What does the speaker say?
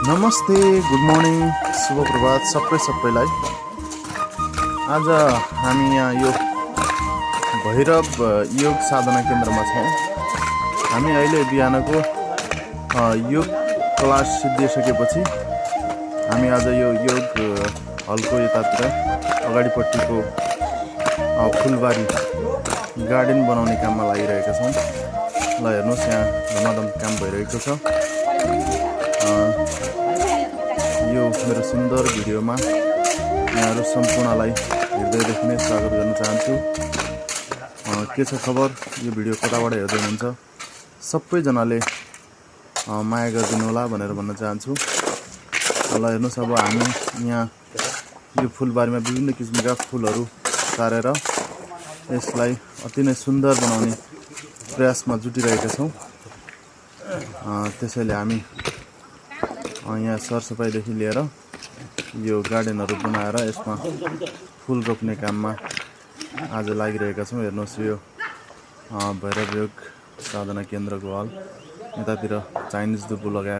नमस्ते, good morning, शुभ प्रभात सबैलाई। आज हामी यहाँ यो भैरव योग साधना केन्द्रमा छौँ। हामी अहिले बिहानको योग क्लास सिद्धिसकेपछि हामी आज यो योग हलको यतातिर अगाडिपट्टिको फुलबारी गार्डन बनाउने काममा लागिरहेका छौँ। ल हेर्नुहोस्, यहाँ धमाधम काम भइरहेको छ। यो मेरो सुन्दर भिडियोमा यहाँहरू सम्पूर्णलाई हृदयदेखि नै स्वागत गर्न चाहन्छु। के छ खबर, यो भिडियो कताबाट हेर्दै हुनुहुन्छ सबैजनाले माया गरिदिनु होला भनेर भन्न चाहन्छु। ल हेर्नुहोस्, अब हामी यहाँ यो फुलबारीमा विभिन्न किसिमका फुलहरू सारेर यसलाई अति नै सुन्दर बनाउने प्रयासमा जुटिरहेका छौँ। त्यसैले हामी यहाँ सरसफाइदेखि लिएर यो गार्डनहरू बनाएर यसमा फुल रोप्ने काममा आज लागिरहेका छौँ। हेर्नुहोस्, यो भैरव योग साधना केन्द्रको हल, यतातिर चाइनिज दुब्बु लगाएर